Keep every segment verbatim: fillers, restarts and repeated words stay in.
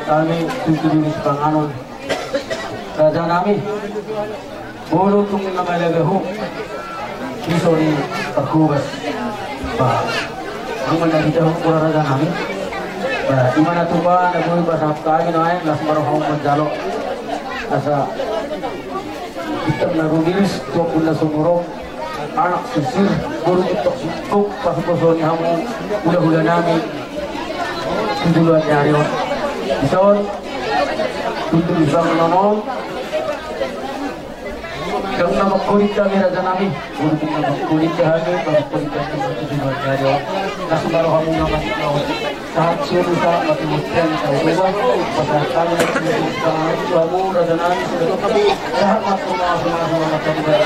Hami tutu di sipanganon. Raja nami, molo tung na malepe ho, piso ni parhobas. Ba, anggo na hita ho, raja nami. Ba, ima na tupa na boi ba sahap hami na ae, las ma roha manjalo. Asa Itam na rumiris, tuak na sumurung, anak sisir, boru tok singkop, pas bosoni hamu, hula-hula nami, di joloan ni ari on. Dison, tutu di sipanganon on. Dang na mangkolit hami raja nami, boru tok na mangkolit hami, pas mangkolit hami, di joloan ni ari on. Las ma roha hamu na mati na on. Sahat solu, sahat mati mutian, sahat roba, pasahat kami, sahat mati mutian, sahat mati mutian, sahat mati mutian.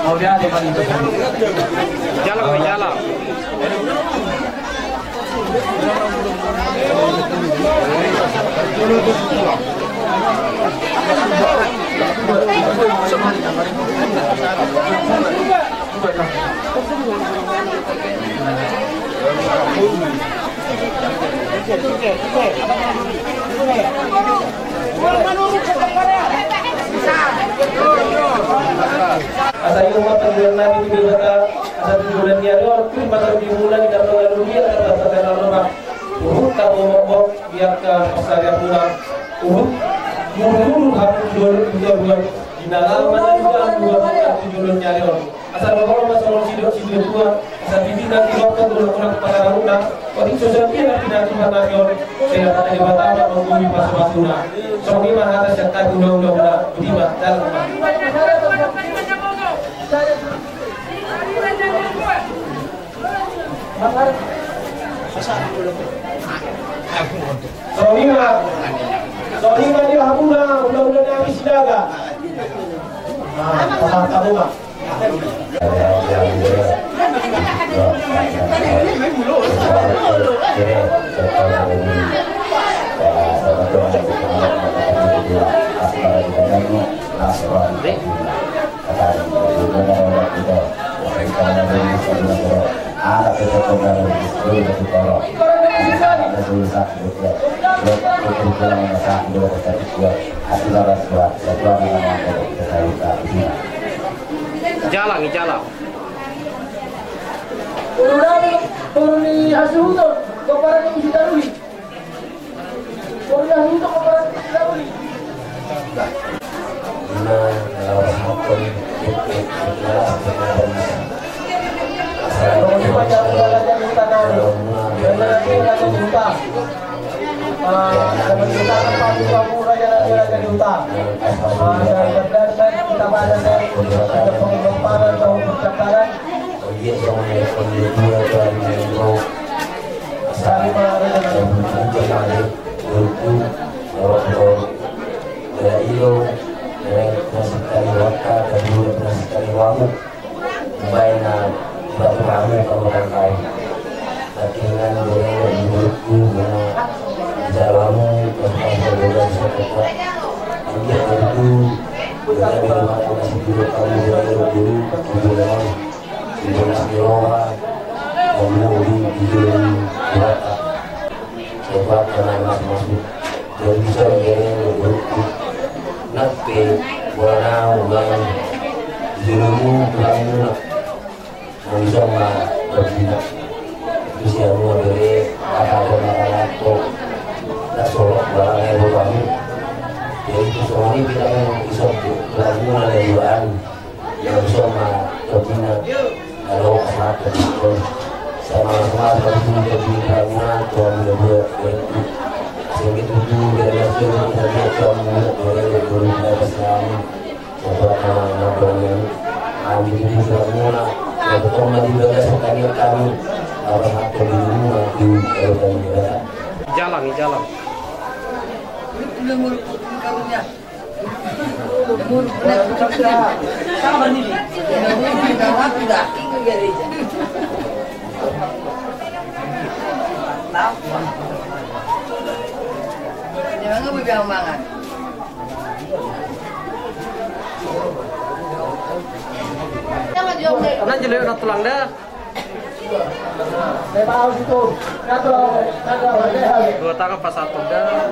Mau dia ada mani. Jalan, jalan. Asa i ma panggilan nami tu Debata, asa tu joloan ni ari on, tu mata di bulan di dalam lalu dia, asa asa dalam rumah. Uhum, tabo mokbok, biar ke pasar yang pulang. Uhum, buru-buru, hamu dua, dua, dua. Di dalam mana juga, dua, dua, tu joloan ni ari on. Asa dohonon ma songon sidok, sidok tua, asa pipina di waktu tulang-tulang pangarahutna, kok di sosial media na pinatupa nami on, sehingga kata Debata na mangguhi pasu-pasuna. Songon i ma hata sian hami undang-undangna, budi ma, dalan ma. Songon i ma, songon i ma di hamuna, undang-undang nami Sinaga. Ah, pasahat hamu ma. Jalang, jalang. Boru nami, boru ni hasuhuton, gomparan ni Sitaruli. Boru ni hasuhuton, gomparan ni Sitaruli. Baen na batu hamu kamu tangkai. Akhirnya boleh menurutku mana jalamu pas pas boleh bisa kata. Mungkin itu boleh bilang aku masih dulu kamu boleh dulu boleh mau boleh siloha kamu di di di. Sobat kenal masuk-masuk. Jadi bisa menjadi buruk. Nang pe, bola nau, bang. Julumu, bang, muna. Nang bisa ma, berbina. Bisa mu bere, apa ada makan apa. Tak sorok, barang air, bang. Jadi, itu semua ini kita kan bisa, bang, muna, dan juaan. Yang bisa ma, berbina. Kalau saat itu, sama-sama, kalau itu jadi bangunan, tuan muda, ya. Sehingga itu, dari hasil, kita lihat, tuan muda, dari guru, dari Islam, beberapa orang, kami itu, tuan muda, ya, betul, mari, bagaimana, kami, kami, apa, apa, di rumah, di, kalau kami, ya. Jalan, jalan. Nah, jelek, nah, tulang dah. Dua tangan pas satu dah.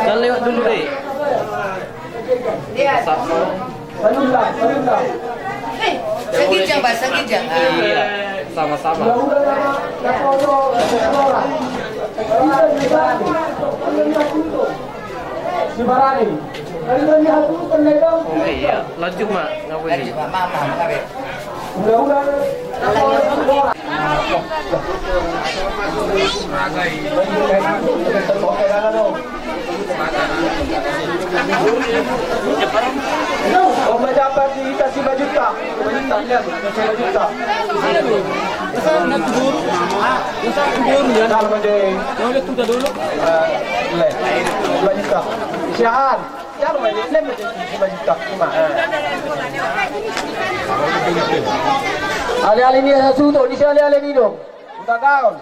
Kan lewat dulu deh. Satu. Saluhutna, saluhutna. Eh, sagijang, Pak, sagijang. Ah. Iya, sama-sama. Oke, iya. Lanjut, Mak. Nggak boleh. Lanjut, Mak. Maaf, maaf, maaf, ya. Om, jambar di hita lima juta. Lima juta, ya, lima juta. Bentar, Bang Jai. Eh, le. Lima juta. Siahan. Alihali ni hasuhuton, ise alihali ni do? Uda gaon.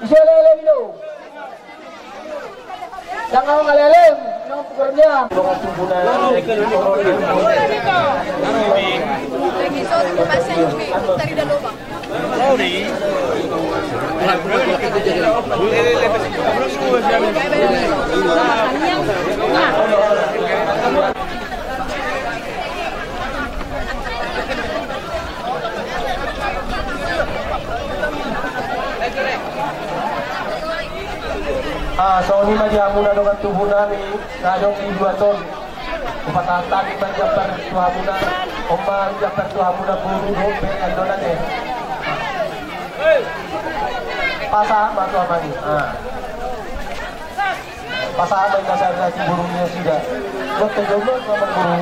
Ise alihali ni do? Dang au alihali, nang pukurnya. Ah, songon i ma di hamuna dongan tubu nami, na adong di dua ton. Hupatahon hami ma jambar tu hamuna, on ma jambar tu hamuna boru dohot pe andolan e. Pasahat ma tu amang i. Ah. Pasahat ma inna sari nasi boru ni nasida. Buat tu jomblo tu amang boru.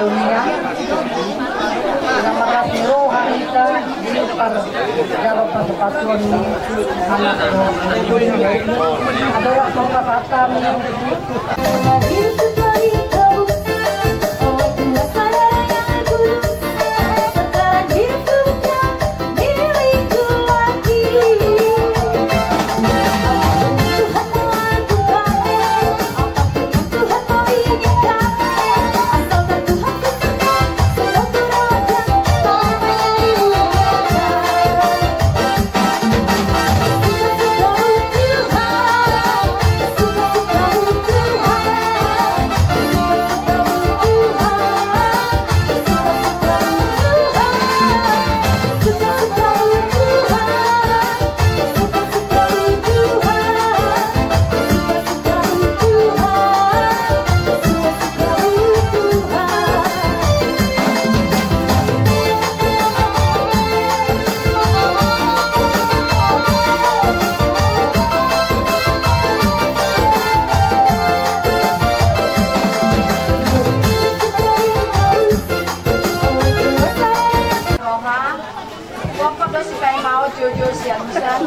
Dunia, na marlas ni roha hita di parjalo pasupasuon ni anak. Adong songon pasahat hami. Roha, pokok do sipaima on jolo sian usan.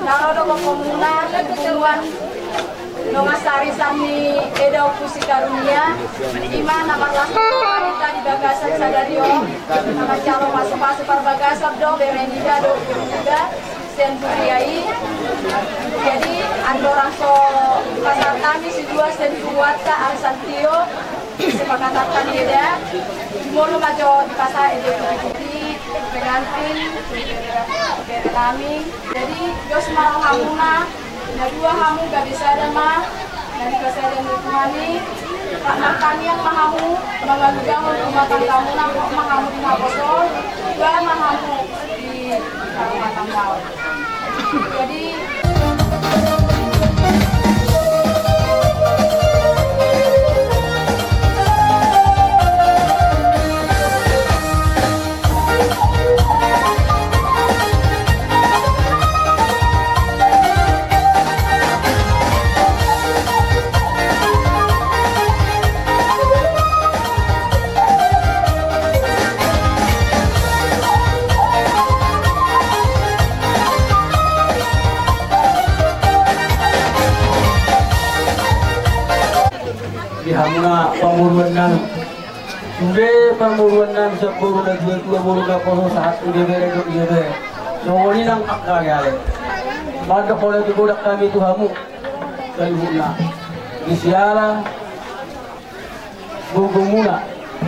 Na ro do gokhonmuna, hubungan nongan sarisan ni eda Ompu si Karunia, ima na marlas ni roha hita di bagasan sadari on, na manjalo pasupasu parbagason do bere nida dohot boru nida sian huria i. Jadi andorang so pasahat hami sidua sian punguanta arisan tio, kesepakatan hami eda, molo ma jo dipasahat eda. Jadi pengantin, bere nami. Jadi dos ma rohamuna, na dua hamu gabe sada ma na dipasada ni Tuhan i. Rap martangiang ma hamu, mangalugahon rumah tanggamuna, hot ma hamu di naposo, dua ma hamu di rumah tangga. Jadi Di hamuna pamoruan nami. Sude pamoruan nami, sian boru na dua dua, boru na poso, sahat tu ibebere dohot ibebere. Songon i nang angka ni ale. Mandok hole tu godang hami tu hamu saluhutna. Di siala gogomuna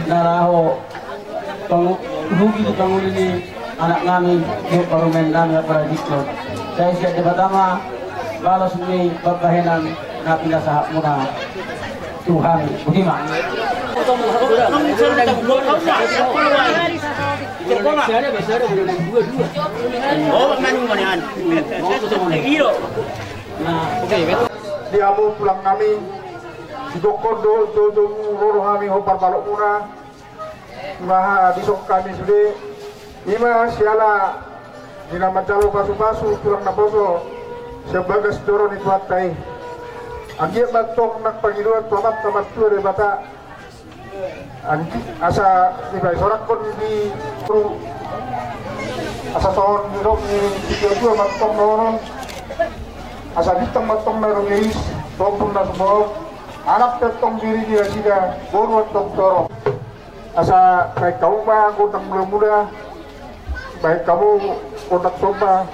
na laho pangu-, rugi di pangoli ni anak nami, dohot parumaen nami, apalagi tu. Sai sian Debata ma balos ni pambahenan na pinasahatmuna tu hami. Boti ma. Di hamu tulang nami, sidokkon do, do, do, ro do hami hot parbalokmuna. Ima dison hami sude, ima siala di na manjalo pasupasu tulang naposo sian bagas joro ni Tuhanta i. Anggiat ma antong nang pangidoan tu Amanta Martua Debata, anggi-, asa dipaisarangkon di ru-, asa songon didok ni situatua ma antong dohonon, asa bintang ma antong na rumiris, tombun na sumorop, anak pe antong diri ni nasida, boru antong torop. Asa baen hamu ma gondang mula-mula, baen hamu gondang somba,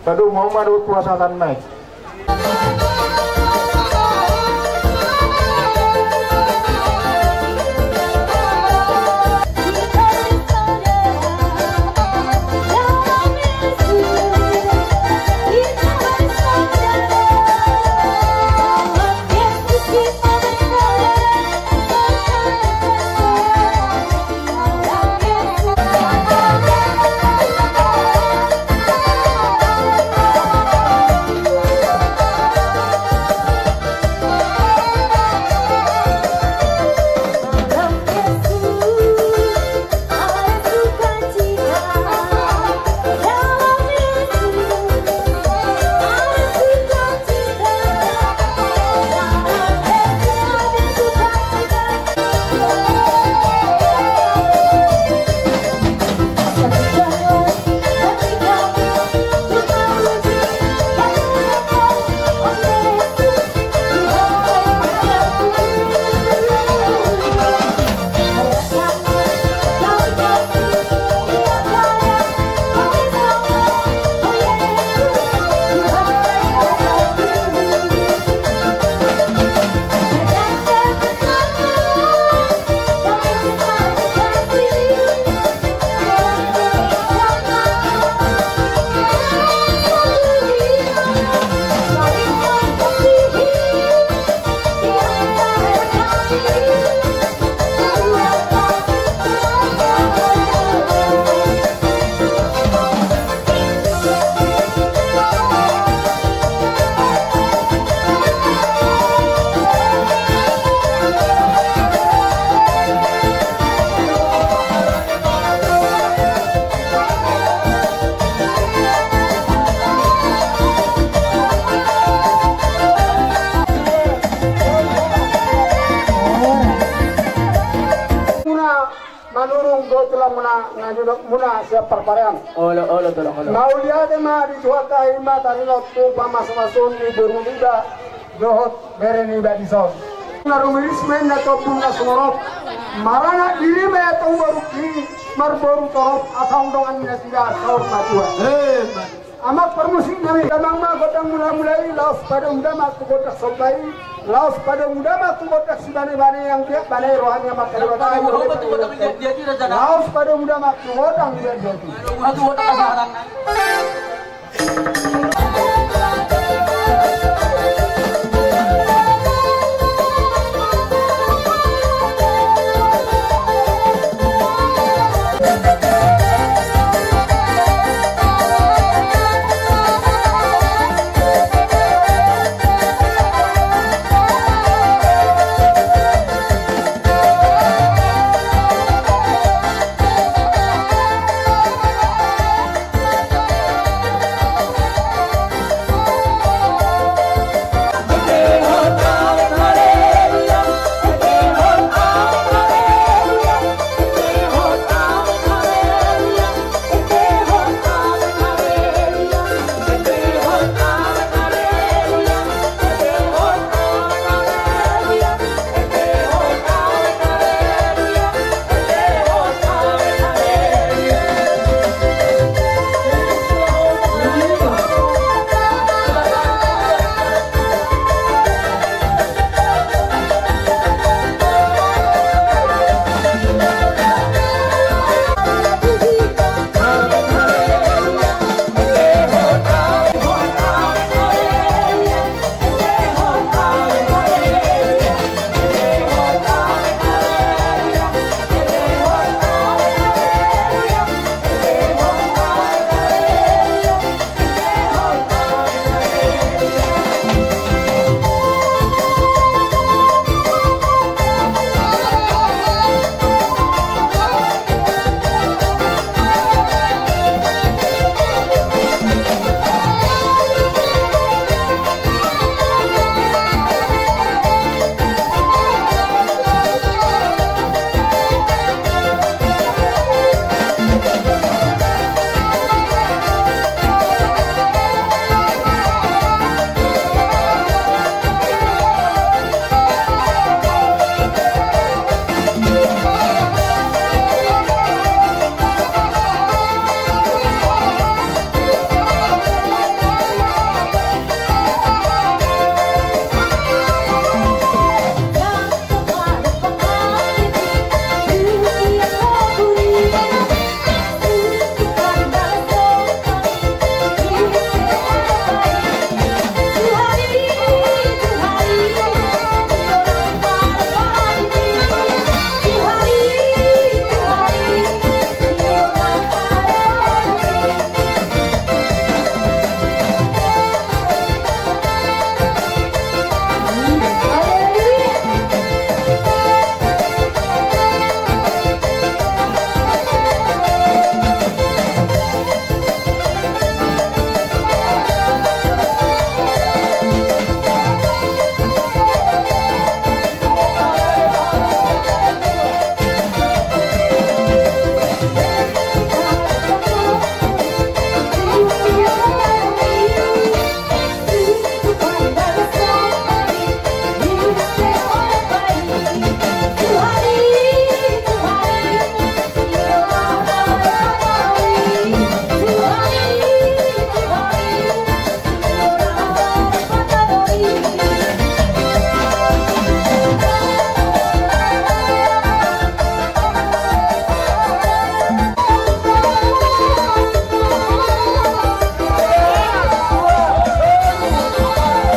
padomu hamu ma dohot puasa tanna i. Muna na nidok muna sian parparean. Olo, olo, tolong, olo. Mauliate ma di Tuhanta, i ma taringot tu pamasumasuon ni boru niba dohot bere niba dison. Na rumiris ma inna tu ombun na sumorop, maranak diri ma ia tu borungki, marboru torop, asa undongan ni nasida saur matua. Eh, Amang parmusik nami, damang ma gondang mulamula i, laos padomu damang tu gondang somba i, laos padomu damang tu gondang sibanebane, anggiat bana i roha ni Amanta Debata. Laos padomu damang tu gondang diatdiat i.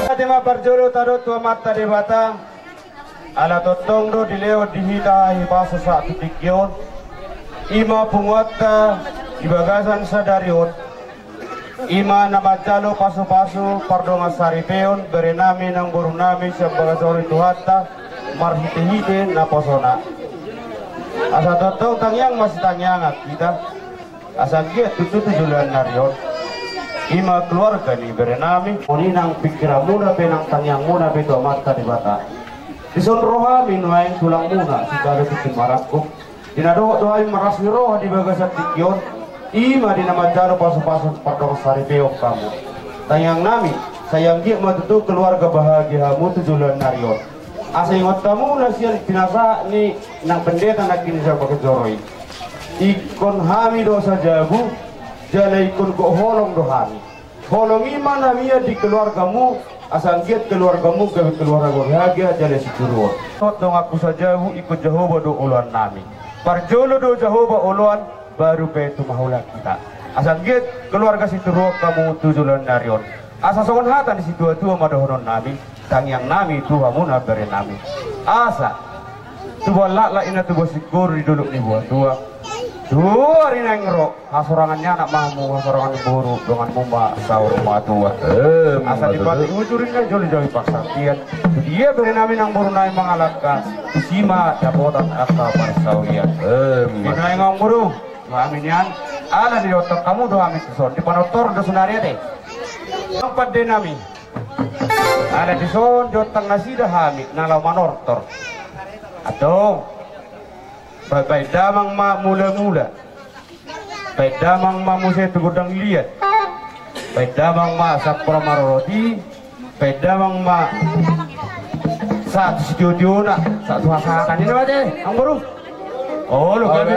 Ate ma parjolo tadok tu Amanta Debata. Ala tongtong do dilehon di hita hipaso sahat tu tingki on. I ma punguanta di bagasan sadari on. I ma na manjalo pasupasu pardongan saripeon bere nami nang boru nami sian bagasan ni Tuhanta marhitehite naposona. Asa tongtong tangiang masitangiangan hita. Asa anggiat tutu tu joloan ni ari on, i ma keluarga ni bere nami on, i nang pingkiranmuna pe nang tangiangmuna pe tu Amanta Debata. Dison ro hami nuaeng tulangmuna si Kado Tintin Marangkup. Di na dohot do hami marlas ni roha di bagasan tingki on, i ma di na manjalo pasupasu pardongansaripeon hamu. Tangiang nami, sai anggiat ma tutu keluarga bahagia hamu tu joloan ni ari on. Asa ingot hamu na sian pinasahat ni nang pendeta nangkin sian Bagan Joro i. Ingkon hami do sajabu, jala ingkon gok holong do hami. Holong i ma na mian di keluargamu, asa anggiat keluargamu gabe keluarga bahagia jala sitiruon. Dohot donganku sajabu, ingkon Jahowa do oloan nami. Parjolo do Jahowa oloan, baru pe tumahulan hita. Asa anggiat keluarga sitiruon hamu tu joloan ni ari on. Asa songon hata ni situatua ma dohonon nami, tangiang nami tu hamuna bere nami. Asa tubuan laklak, ina tubuan singkoru di dolok ni buatua. Tu ari naeng ro, hasorangan ni anak ma hamu, hasorangan ni boru, donganmu ma saur matua. Asa dipatik ujurin na jolo jawi parsaktian. Tu dia bere nami nang boru nami mangalangka, tusi ma dapotan angka parsaulian. Di naeng, amang boru, tu hami nian, ala diontang hamu do hami tuson, di panortor do sonari ate. Nang pande nami. Ala dison diontang nasida hami na laho manortor. Antong, baen damang ma mula-mula. Baen damang ma muse tu gondang liat. Baen damang ma sampur maroroti. Baen damang ma sahat tu sitio-tiona, sahat tu hasahatan i na mate, amang boru. Olo, gabe.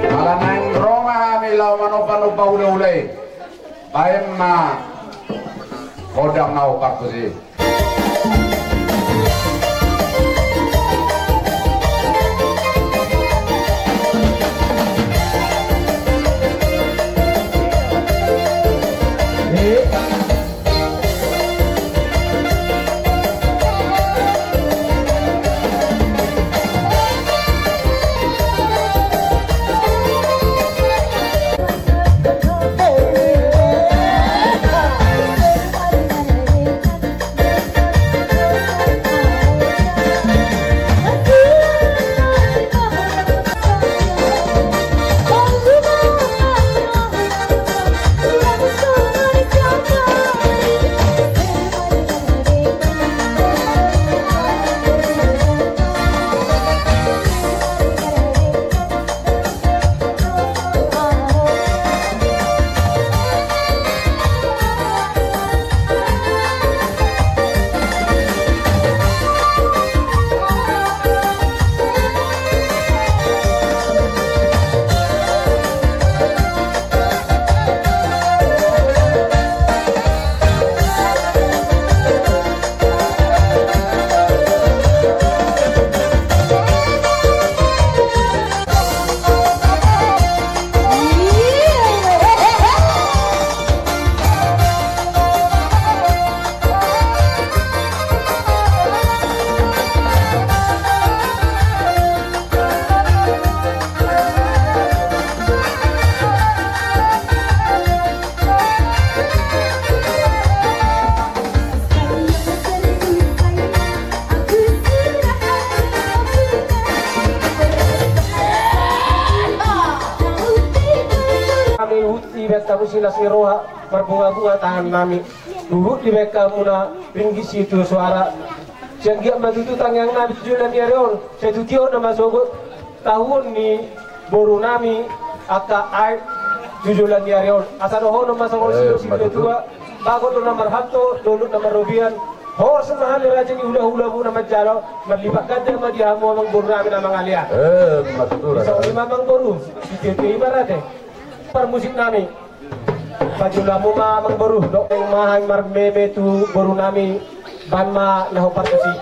Ala naeng ro ma hami laho manomba-nomba hulahula i. Baen ma Ondang ma ho pargonsi. Hami huhut dibahen hamu silas ni roha, marbunga-bunga tangan nami. Huhut dibahen hamuna ringgit sitio soara. Sai anggiat ma tutu tangiang nami tu joloan ni ari on, sai tutu on na masogot tahuon ni boru nami angka aek tu joloan ni ari on. Asa dohonon ma songon silosi na tua, bagot do na marhalto, dolok na marrobean. Horas ma hami raja ni hula-hula muna manjalo, marlipat ganda ma di hamu amang boru nami na mangalean. Ima tutu raja. Songon i ma amang boru, sitio-tio i ma raja. Parmusik nami. Pajolo hamu ma amang boru, dok ma hami marmeme tu boru nami, bahen ma na hombar tusi.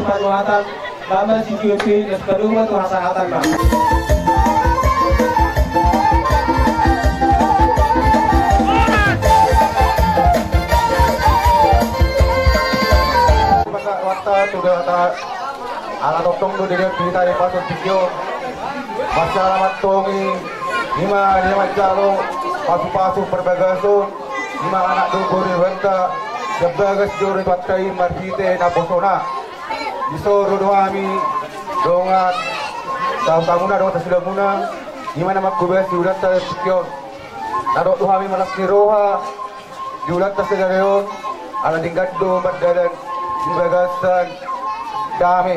Panuhatan, nama si Q P, na sipadomu tu hasahatan ma. Masa wata tu dewata, ala tongtong do dewata di pasu tingki on. Masa alamat tongi, ima dia manjalo, pasu-pasu perbagason, ima anak do bori banta, sebagai jori pantai marhite na bosona. Di so ro do hami dongan, tahu tamuna dongan sasulamuna, ima na mangkubasi ulaonta tingki on. Tadok do hami marlas ni roha, di ulaonta sadari on, ala denggan do mardalan, di bagasan dame.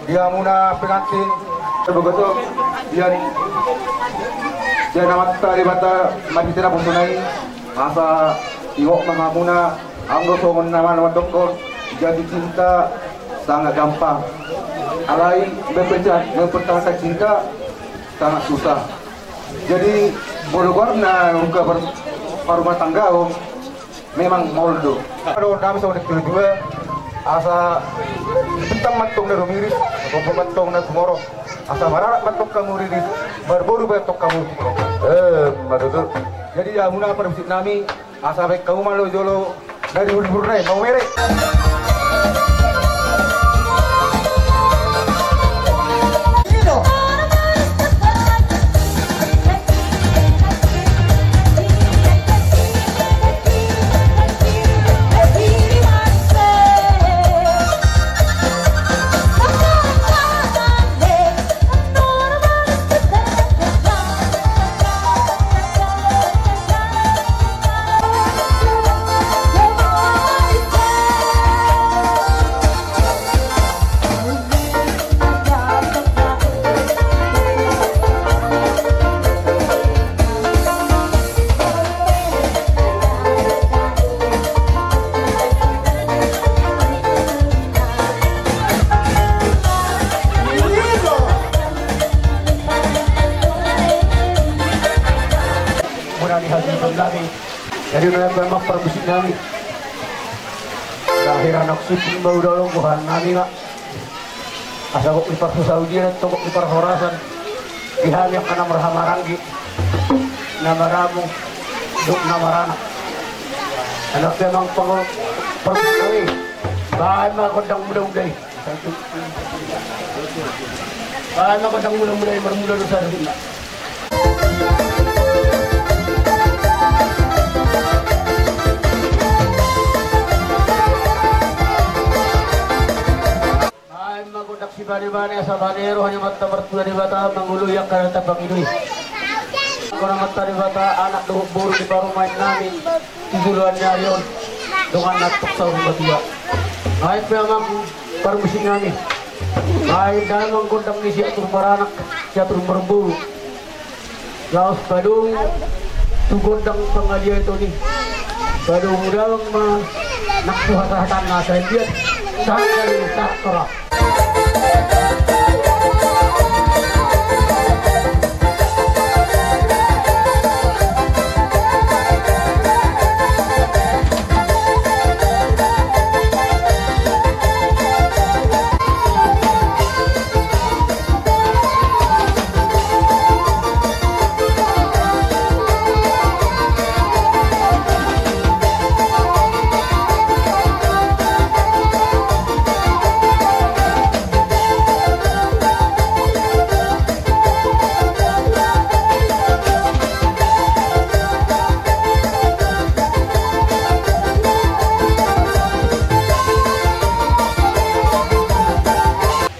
Di hamuna pengantin, terbogoto, di hari. Di hamuna Debata, marhite na bosona i, asa iok ma hamuna, anggo songon na mandok on, jatuh cinta, sangat gampang. Alai, memperca-, mempertahankan cinta sangat susah. Jadi, molo goarna ungka ber-, parumah tangga on, memang maol do. Adong dame songon dua, asa tentang mantong na rumiris, tentang mantong na sumorong. Asa maranak mantong kamu riris, marboru mantong kamu sumorong. Eh, matutu. Jadi, hamuna parmusik nami, asa baen hamu ma jolo na di hurihur nai, mau mere. Muna ni hajudon nami. Jadi, memang parmusik nami. Lahir anak suci mau dalam buhan nami, Mak. Asa gok di parhusaudian, togok di parhorasan. Di hami angka na marhamaranggi, na maramu, dok na maranak. Anak memang pang-, pang-, baen ma gondang muda-muda i. Baen ma gondang muda-muda i, marmula do sada. Baen ma gondang sibane-bane, asa bane roha ni Amanta Martua Debata mangoloi angka na tapangido i. Angka na Amanta Debata, anak dohot boru di parumaen nami, tu joloan ni ari on, dongan na tong saur matua. Baen pe amang parmusik nami. Baen damang gondang ni si atur maranak, si atur marboru. Laos padomu tu gondang pangaliaton i. Padomu damang ma nang tu hasahatanna, asa liat sahat na sahat torop.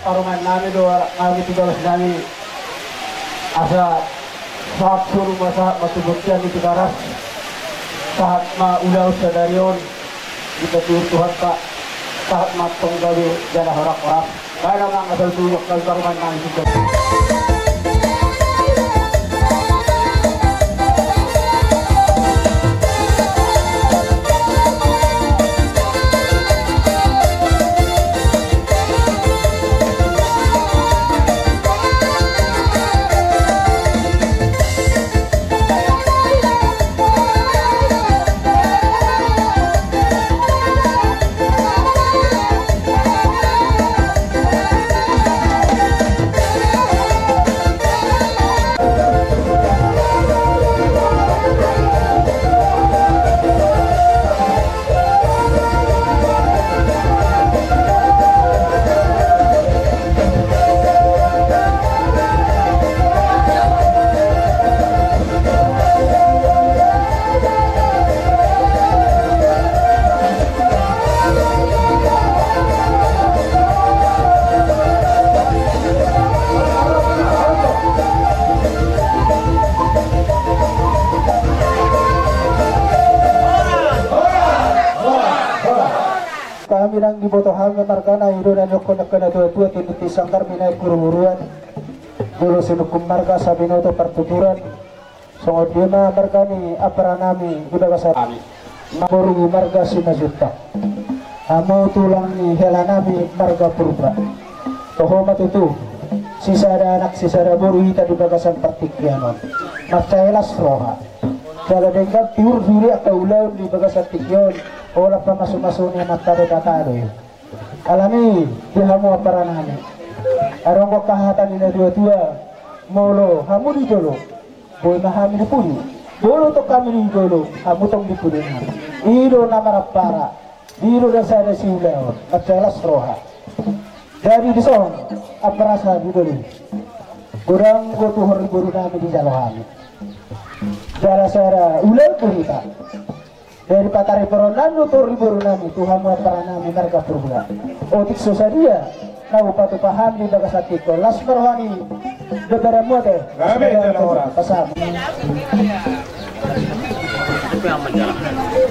Parumaen nami do, anak nami, tu bagas nami. Asa sahat solu ma, sahat ma tu bontean ni Tigaras, sahat ma ulaon sadari on, dipatuhor Tuhanta, sahat ma tong gabe jala horas-horas. Baen amang asa tu parumaen nami. Hami ndang diboto hami margana, i do na nidok ni angka na tua-tua, tintin sanggar, binahen huruhuruan, dolo sinungkun marga, sabinoto partuturan. Songon dia ma marga ni amparanami di bagasan hami, boru marga Simanjuntak, hamu tulang ni helanami marga Purba. Toho ma tutu, sisada anak sisada boru hita di bagasan partingkian on. Mansai las roha. Jala denggan tiur suri angka ulaon di bagasan tingki on. Holan pamasu-masu ni Amanta Debata do i. Alani i, di hamu amparanami, adong do angka hata ni na tua-tua: Molo hamu di jolo, boi ma hami di pudi. Molo tong hami di jolo, hamu tong di pudinami. I do na marampara, i do na sada siulaon, mansai las roha. Jadi dison, ampara sahali do i, godang do tu hor ni borunami dijalo hami. Jala sada ulaon do hita. Dari patariperon nami do tu hor ni borunami, tu hamu amparanami marga Purba. Otik so sadia na hupatupa hami di bagasan tingki on, las ma roha ni Debata, mauliate. Gabe, jala horas. Pasahat.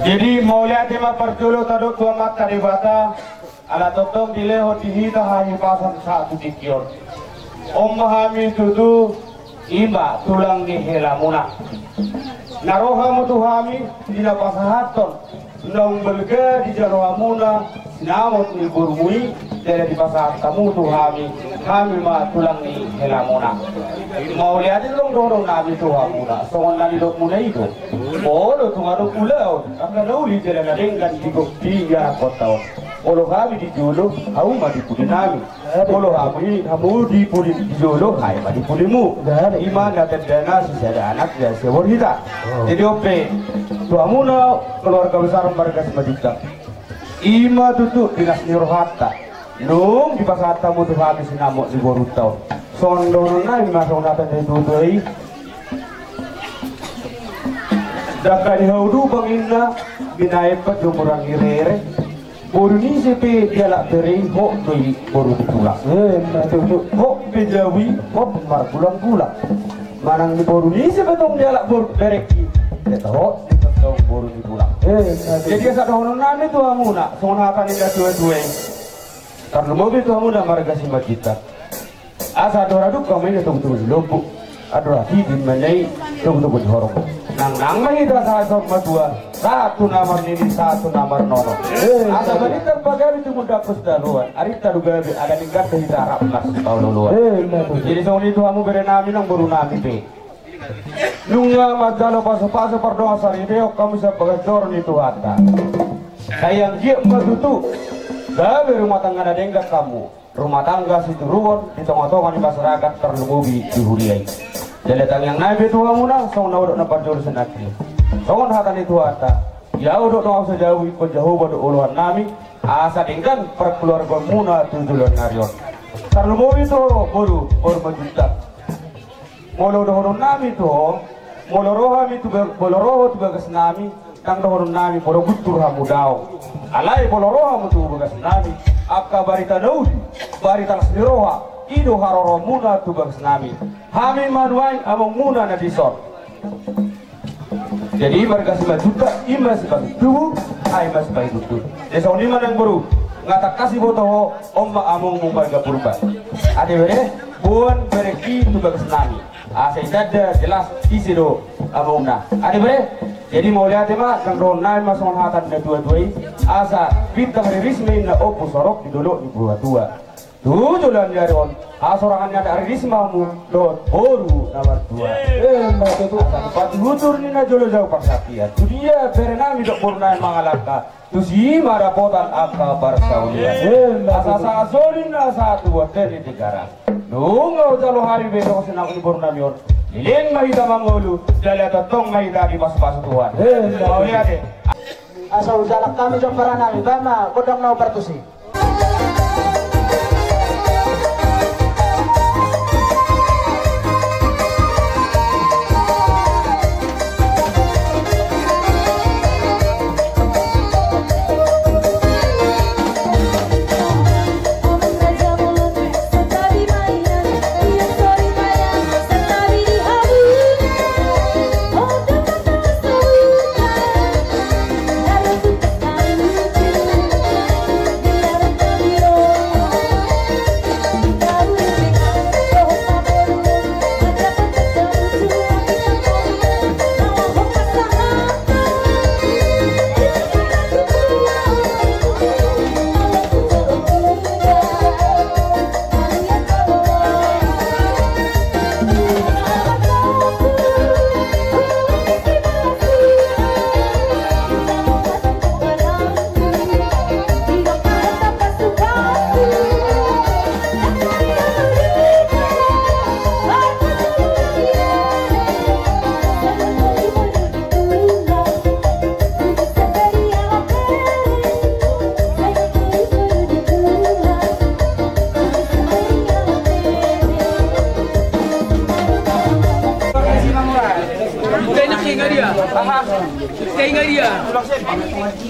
Jadi mauliate ma parjolo tadok tu Amanta Debata. Ala tongtong dilehon di hita hahipason sahat tu tingki on. On ma hami tutu, i ma tulang ni helamuna. Na ro hamu tu hami di na pasahathon naung balga dijalo hamuna sinamot ni borumu i, jala dipasahat hamu tu hami, hami ma tulang ni helamuna. Mauliate do dohononnami tu hamuna, songon na nidokmuna i do. Molo tung adong ulaon angka na uli jala na denggan di go-, di ianakhonta on, molo hami di jolo, hamu ma di pudinami. Molo hamu i, hamu di pudi, di jolo, hami ma di pudimu. I ma na tandana sisada anak jala siboru hita. Jadi on pe, tu hamuna keluarga besar marga Simanjuntak, i ma tutu di las ni rohanta nunga dipasahat hamu tu hami sinamot ni borunta on. Songon dohononnami ma songon hata ni na tua-tua i: Dangka ni hau dupang ninna, binahen pe jomboran ni rere. Boru ni ise pe dialap bere i, hot do i boru ni tulang. Eh, na tutu. Hot pe jabu i, hot margulang-gulang. Manang di boru ni ise pe tong dialap boru, bere i, ndang hot i tong boru ni tulang. Eh, na tutu. Jadi asa dohononnami tu hamuna, songon hata ni na tua-tua i. Tarlumobi tu hamuna marga Simanjuntak. Asa andor adong ma i na togu-togu ni lombu, andor adong ma i na i togu-togu ni horbo. Nang, nang ma hita sahat saur matua, sahat tu na marnini, sahat tu na marnono. Eh, asa balintang pagabe tumundalhon sitadoan, arinta do gabe, ala denggan do hita rap marsipaolo-oloan. Eh, na tutu. Jadi songon i tu hamu berenami nang borunami pe. Nunga manjalo pasu-pasu pardongan saripeon hamu sian bagas joro ni Tuhanta. Sai anggiat ma tutu gabe rumah tangga na denggan hamu. Rumah tangga sitiruon di tonga-tonga ni masyarakat, tarlumobi di huria i. Jala tangiangnami pe tu hamuna, songon na hudok na parjolo sian nangkin. Songon hata ni Tuhanta: Ia hudok do ahu sajau, ingkon Jahowa do oloannami, asa denggan parkeluargaonmuna tu joloan ni ari on. Tarlumobi tu ho boru, boru Manjuntak. Molo dohononnami tu ho, molo ro hami tu ba-, molo ro ho tu bagasnami, ndang dohononnami molo guntur hamu, daong. Alai molo ro hamu tu bagasnami, angka barita na uli, barita las ni roha, i do haroroanmuna tu bagasnami. Hami ma nuaeng amongmuna na dison. Jadi marga Simanjuntak, i ma sipanggil tubu, ai ma sipanggil guntur. Jadi songon i ma nang boru, nga tangkas diboto ho, on ma amongmu marga Purba. Ate bere, boan berengki tu bagasnami. Asa ditanda jelas ise do amongna. Ate bere, jadi mauliate ma, nang dohononnami ma songon hata ni na tua-tua i, asa bintang riris ma ninna, ombus horong di dolok ni tua-tua. Tu joloan ni ari on, hasorangan ni anak riris ma hamu dohot boru na martua. Eh, ma tutu. Asa tumpahon unsur ni na jolo jau parsangkian. Tudia berenami dohot borunami mangalangka, tusi ma dapotan angka parsaulian. Eh, ma tutu. Asa sahat soli na sahat tu bontean ni Tigaras. Nunga hujalo hami be songon sinamot ni borunami on, leleng ma hita mangolu, jala tongtong ma hita dipasu-pasu Tuhan. Eh, ma tutu. Mauliate. Asa hujalang hami tu amparanami, bahen ma gondang na hombar tusi.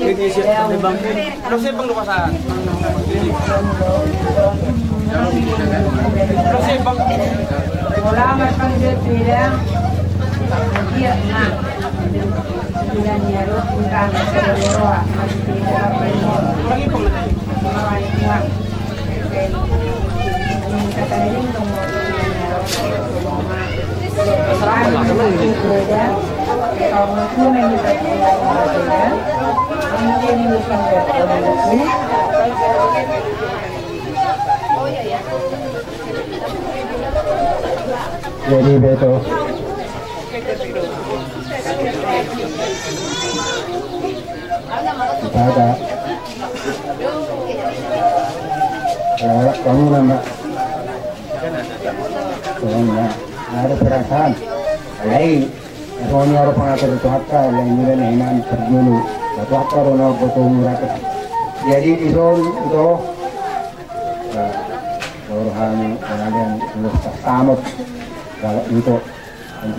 Lo sebang, lo pasang. Lo sebang. Mula marpangidoan tu Tuhan, dia ma. Tuhan ni arup, Tuhan ni arup. Jadi beto. Pada. Ora kamu nama. Soalnya ada perasaan. Alai, soalnya ada pengatur Tuhanta, alai nilai na hinan parjolo. Tuhanta do na boto murata. Jadi dison, ito. Nah, rohani, kemudian, terus tasamot. Kalau ito.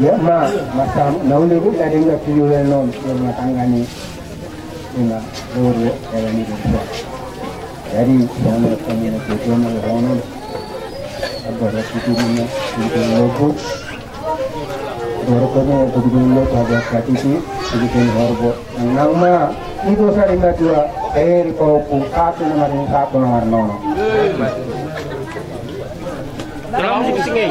Dia ma, masa na uli gue dari nggak tujuh lenon, dia rumah tangga ni. Ima, loro, jalan itu dua. Jadi, sama kami nak tujuh lenon. Ada satu rumah, itu lobut. Loro kami, itu dulu, ada satu sih, itu horbo. Nang ma, itu sari ma dua, eh, di kau pun satu nomor ini, satu nomor nono. Terus, sini.